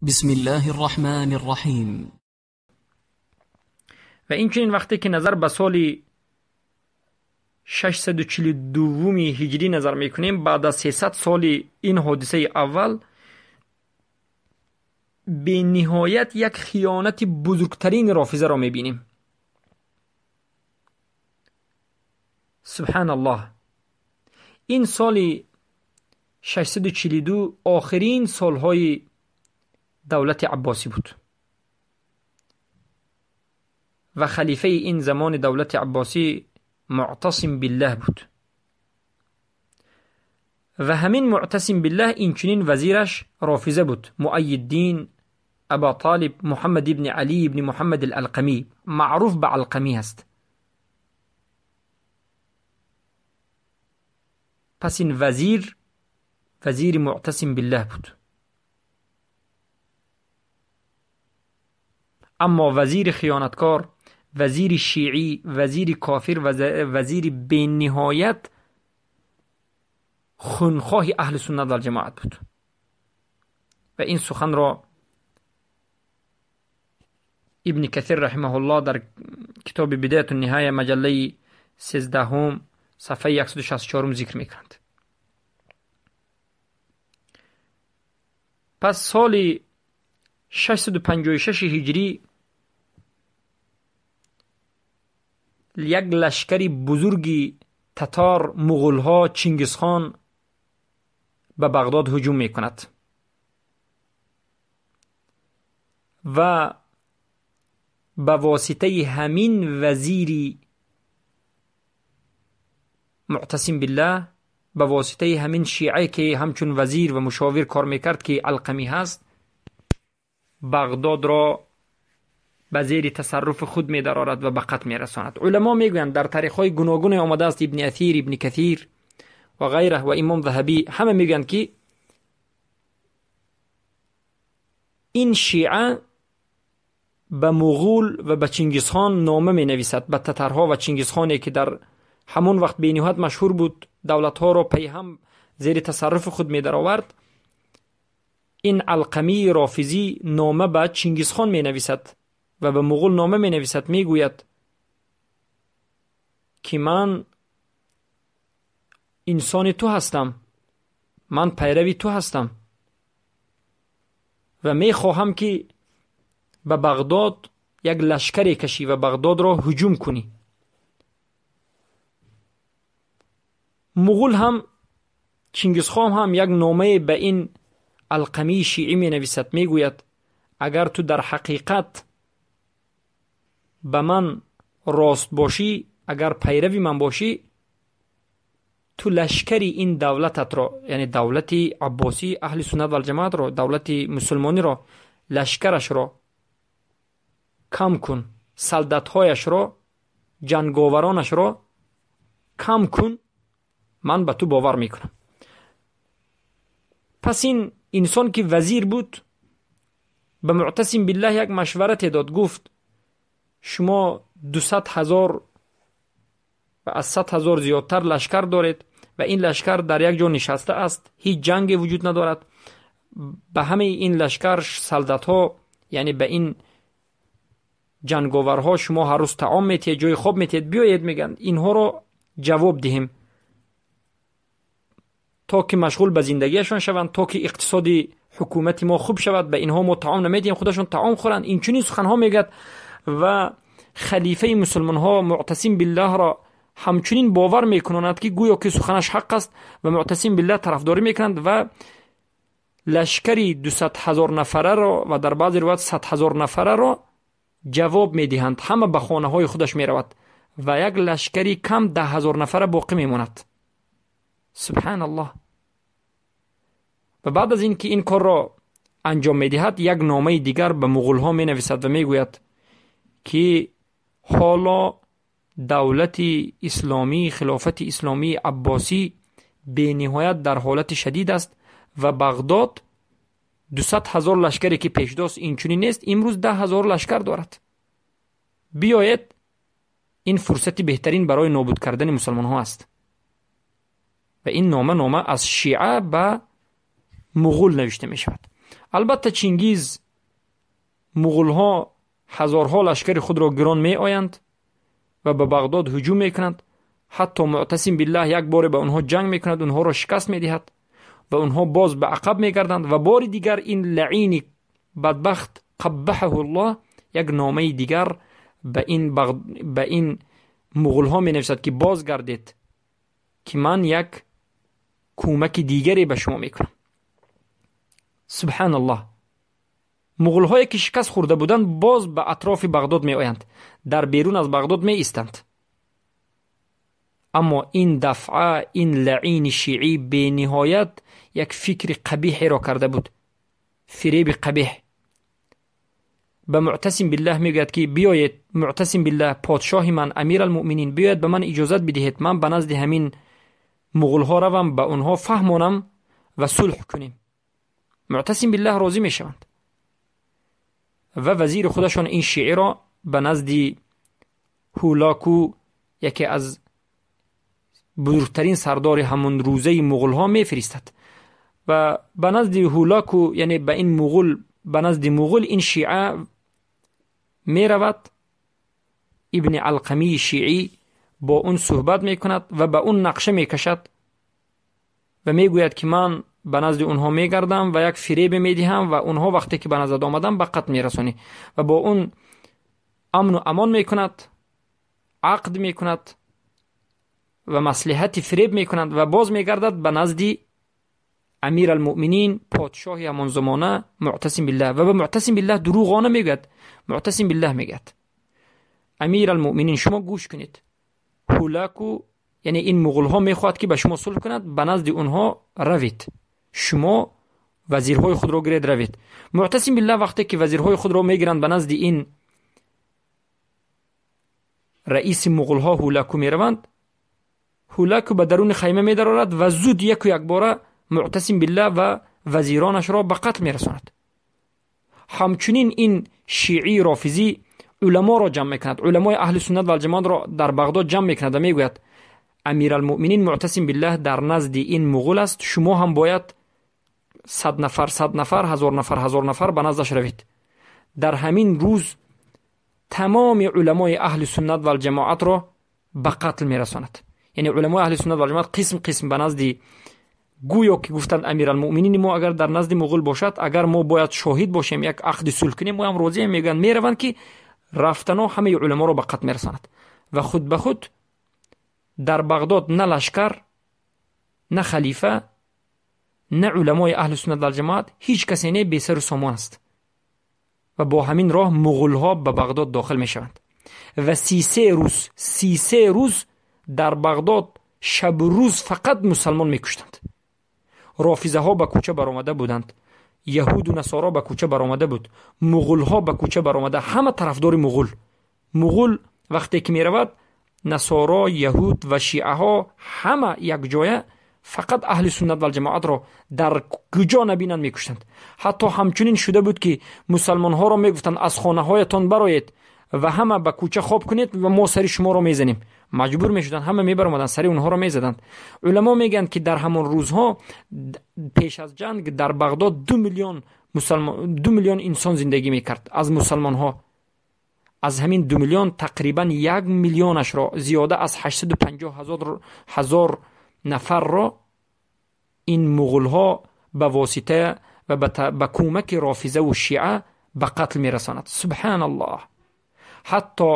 بسم الله الرحمن الرحیم. و این چنین وقتی که نظر به سال 642 هجری نظر میکنیم، بعد از 300 سال این حادثه اول، به نهایت یک خیانت بزرگترین رافضه را میبینیم. سبحان الله. این سال 642 آخرین سالهای دولت عباسی بود و خلیفه این زمان دولت عباسی معتصم بالله بود و همین معتصم بالله اینچنین وزیرش رافضه بود، مؤید دین ابا طالب محمد ابن علی ابن محمد العلقمی، معروف به علقمی هست. پس این وزیر، وزیر معتصم بالله بود. اما وزیر خیانتکار، وزیر شیعی، وزیر کافر، وزیر بی نهایت خونخواه اهل سنت و جماعت بود. و این سخن را ابن کثیر رحمه الله در کتاب بدایت النهایه مجله 13 صفحه 164 ذکر میکند. پس سال 656 هجری یک لشکری بزرگی تتار، مغولها، چنگیزخان به بغداد هجوم میکند و به واسطه همین وزیری معتصم بالله، به واسطه همین شیعه که همچون وزیر و مشاور کار میکرد که علقمی هست، بغداد را به زیر تصرف خود می درآورد و به قتل می رساند. علما میگویند در تاریخ های گوناگون آمده است، ابن اثیر، ابن کثیر و غیره و امام ذهبی، همه میگویند که این شیعه به مغول و به چنگیزخان نامه می نویسد، به تترها و چنگیزخانی که در همون وقت به نهایت مشهور بود، دولت ها را پی هم زیر تصرف خود می درآورد. این علقمی رافضی نامه به چنگیزخان می نویسد و به مغول نامه می نویسد، می گوید که من انسان تو هستم، من پیروی تو هستم و می خواهم که به بغداد یک لشکر کشی و بغداد را هجوم کنی. مغول هم، چنگیزخان هم یک نامه به این علقمی شیعی می نویسد، می گوید اگر تو در حقیقت به من راست باشی، اگر پیروی من باشی، تو لشکری این دولتت را، یعنی دولت عباسی اهل سنت و الجماعت را، دولت مسلمانی را، لشکرش را کم کن، سلطتهایش را، جنگاورانش را کم کن، من به تو باور میکنم. پس این انسان که وزیر بود به معتصم بالله یک مشورت داد، گفت شما 200,000 و از 100,000 زیادتر لشکر دارید و این لشکر در یک جا نشسته است، هیچ جنگ وجود ندارد. به همه این لشکر سلطت ها، یعنی به این جنگاورها شما هر روز طعام میتید، جای خواب میتید، بیایید میگن اینها رو جواب دهیم تا که مشغول به زندگیشان شوند، تا که اقتصاد حکومت ما خوب شود، به اینها ما طعام نمیدیم، خودشون طعام خورند. این چنین سخنها میگد و خلیفه مسلمان ها معتصم بالله را همچنین باور میکنند که گویا که سخنش حق است و معتصم بالله طرفداری میکنند و لشکری 200,000 نفره را و در بعض روایت 100,000 نفره را جواب میدهند، همه به خانه های خودش میرود و یک لشکری کم 10,000 نفره باقی میماند. سبحان الله. و بعد از اینکه این کار را انجام میدهد، یک نامه دیگر به مغول ها می نویسد و میگوید که حالا دولت اسلامی، خلافت اسلامی عباسی به نهایت در حالت شدید است و بغداد 200,000 لشکری که پیش داشت اینچنین نیست، امروز 10,000 لشکر دارد. بیایید این فرصت بهترین برای نابود کردن مسلمان ها است. و این نامه، نامه از شیعه به مغول نوشته می شود. Албатта, Чингиз, муғулҳо ҳазорҳо лашкари худро гирон меоянд ва ба Бағдод ҳуҷум мекунанд. Ҳатто Муътасим Биллаҳ як боре ба онҳо ҷанг мекунад, онҳоро шикаст медиҳад ва онҳо боз ба ақаб мегарданд. Ва бори дигар ин лаъини бадбахт, қаббаҳаҳу Аллоҳ, як номаи дигар ба ин муғулҳо менависад, ки бозгардед, ки ман як кӯмаки дигаре ба шумо мекунам. Субҳаналлоҳ. Муғулҳое ки шикаст хӯрда буданд, боз ба атрофи Бағдод меоянд, дар берун аз Бағдод меистанд. Аммо ин дафъа ин лаъини шиӣ бениҳоят як фикри қабиҳеро карда буд, фиреби қабиҳ. Ба Муътасим Биллаҳ мегӯяд, ки биёед, Муътасим Биллаҳ, подшоҳи ман, Амиралмуъминин, биёед, ба ман иҷозат бидиҳед, ман ба назди ҳамин муғулҳо равам, ба онҳо фаҳмонам ва сулҳ кунем. Муътасим Биллаҳ розӣ мешаванд ва вазири худашон ин шииро ба назди Ҳулаку, яке аз бузургтарин сардори ҳамон рӯзаи муғулҳо, мефиристад. Ва ба назди Ҳулаку, яъне ба ин муғул, ба назди муғул ин шиа меравад. Ибни Алқамии шиӣ бо он суҳбат мекунад ва ба он нақша мекашад ва мегӯяд, ки ман ба назди онҳо мегардам ва як фиребе медиҳам ва онҳо вақте ки ба наздат омаданд, ба қатл мерасонӣ. Ва бо он амну амон мекунад, ақд мекунад ва маслиҳати фиреб мекунад ва боз мегардад ба назди Амиралмуъминин, подшоҳи ҳамон замона, Муътасим Биллаҳ. Ва ба Муътасим Биллаҳ дурӯғона мегӯяд. Муътасим Биллаҳ мегӯяд: Амиралмуъминин, шумо гӯш кунед, Ҳулаку, яъне ин муғулҳо, мехоҳад, ки ба шумо сулҳ кунад, ба назди онҳо равед, шумо вазирҳои худро гиред, равед. Муътасим Биллаҳ вақте ки вазирҳои худро мегиранд, ба назди ин раиси муғулҳо Ҳулаку мераванд. Ҳулаку ба даруни хайма медарорад ва зуд яку якбора Муътасим Биллаҳ ва вазиронашро ба қатл мерасонад. Ҳамчунин ин шиии рофизӣ уламоро ҷамъ мекунад, уламои аҳли суннат валҷамоатро дар Бағдод ҷамъ мекунад ва мегӯяд: Амиралмуъминин Муътасим Биллаҳ дар назди ин муғул аст, шумо ҳам бояд 100 нафар, 100 нафар, 1000 нафар, 1000 нафар ба наздаш равед. Дар ҳамин рӯз тамоми уламои аҳли суннат валҷамоатро ба қатл мерасонад. Яъне уламои аҳли суннат валҷамоат қисм қисм ба назди, гӯё ки гуфтанд, Амиралмуъминини мо агар дар назди муғул бошад, агар мо бояд шоҳид бошем, як ақди сулҳ кунем, мо ҳам розием, мегӯянд. Мераванд, ки рафтано ҳамаи уламоро ба қатл мерасонад ва худ ба худ дар Бағдод на лашкар, на халифа, на уламои аҳли суннат валҷамоат, ҳеҷ касе не, бесару сомон аст. Ва бо ҳамин роҳ муғулҳо ба Бағдод дохил мешаванд ва 33 рӯз, 33 рӯз дар Бағдод шабу рӯз фақат мусалмон мекуштанд. Рофизаҳо ба кӯча баромада буданд, яҳуду насоро ба кӯча баромада буд, муғулҳо ба кӯча баромада, ҳама тарафдори муғул. Муғул вақте ки меравад, насоро, яҳуд ва шиаҳо ҳама якҷоя фақат аҳли суннат валҷамоатро дар куҷо набинанд, мекуштанд. Ҳатто ҳамчунин шуда буд, ки мусалмонҳоро мегуфтанд: аз хонаҳоятон бароед ва ҳама ба кӯча хоб кунед ва мо сари шуморо мезанем. Маҷбур мешуданд, ҳама мебаромаданд, сари онҳоро мезаданд. Уламо мегӯянд, ки дар ҳамон рӯзҳо пеш аз ҷанг дар Бағдод 2 миллион инсон зиндагӣ мекард аз мусалмонҳо. Аз ҳамин 2 миллион тақрибан 1 миллионашро, зиёда аз 850 ҳазор нафарро ин муғулҳо ба восита ва ба кӯмаки рофизаву шиа ба қатл мерасонад. Субҳаналлоҳ. Ҳатто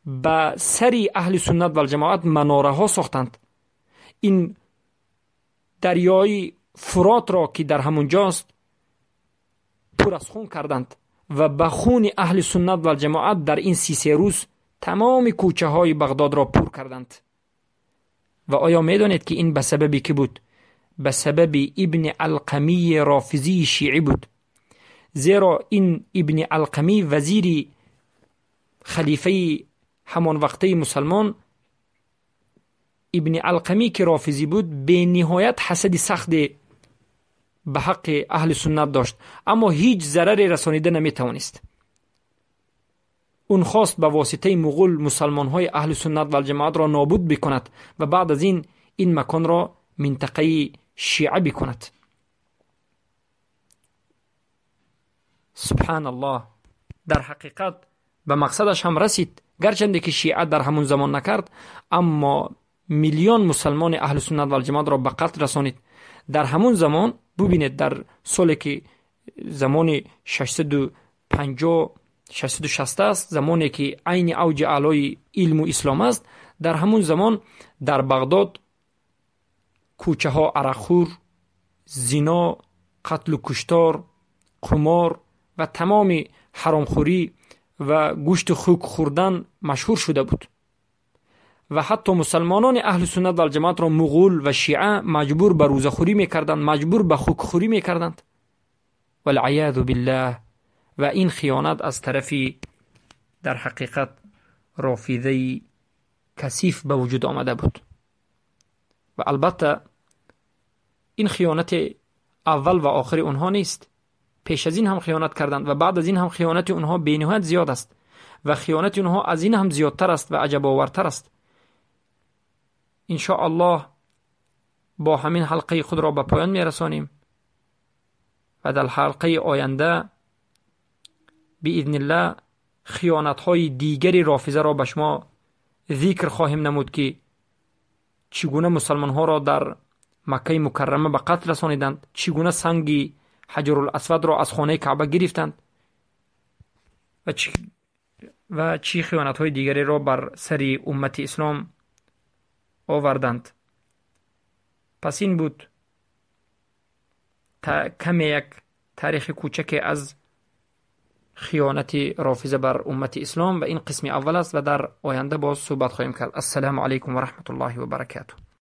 ба сари аҳли суннат валҷамоат манораҳо сохтанд. Ин дарёи Фуротро, ки дар ҳамон ҷост, пур аз хун карданд ва ба хуни аҳли суннат валҷамоат дар ин 33 рӯз тамоми кӯчаҳои Бағдодро пур карданд. Ва оё медонед, ки ин ба сабаби кӣ буд? Ба сабаби Ибни Алқамии рофизии шиӣ буд. Зеро ин Ибни Алқамӣ, вазири халифаи ҳамон вақтаи мусалмон, Ибни Алқамӣ, ки рофизӣ буд, бениҳоят ҳасади сахте ба ҳаққи аҳли суннат дошт, аммо ҳеҷ зараре расонида наметавонист. Он хост ба воситаи муғул мусалмонҳои аҳли суннат валҷамоатро нобуд бикунад ва баъд аз ин ин маконро минтақаи шиа бикунад. سبحان الله، در حقیقت به مقصدش هم رسید. گرچند که شیعه در همون زمان نکرد، اما میلیون مسلمان اهل سنت و الجماعت را به قتل رسانید. در همون زمان ببینید، در سالی که زمان 650 660 است، زمانی که عین اوج اعلای علم و اسلام است، در همون زمان در بغداد کوچه ها عرقخور، زنا، قتل و کشتار، قمار و تمام حرامخوری و گوشت خوک خوردن مشهور شده بود و حتی مسلمانان اهل سنت و الجماعت را مغول و شیعه مجبور به روزه‌خوری میکردند، مجبور به خوکخوری میکردند. والعیاذ بالله. و این خیانت از طرف در حقیقت رافضه کثیف به وجود آمده بود. و البته این خیانت اول و آخر اونها نیست، پیش از این هم خیانت کردند و بعد از این هم خیانت اونها بی‌نهایت زیاد است و خیانت اونها از این هم زیادتر است و عجب آورتر است. ان شاء الله با همین حلقه خود را به پایان میرسانیم و در حلقه آینده باذن الله خیانت های دیگری رافضه را به شما ذکر خواهیم نمود که چگونه مسلمان ها را در مکه مکرمه به قتل رسانیدند، چگونه سنگ حجر الاسود را از خانه کعبه گرفتند و چی خیانت های دیگری را بر سر امت اسلام آوردند. پس این بود کم یک تاریخ کوچک از خیانت رافضه بر امت اسلام و این قسم اول است و در آینده باز صحبت خواهیم کرد. السلام علیکم و رحمت الله و برکاته.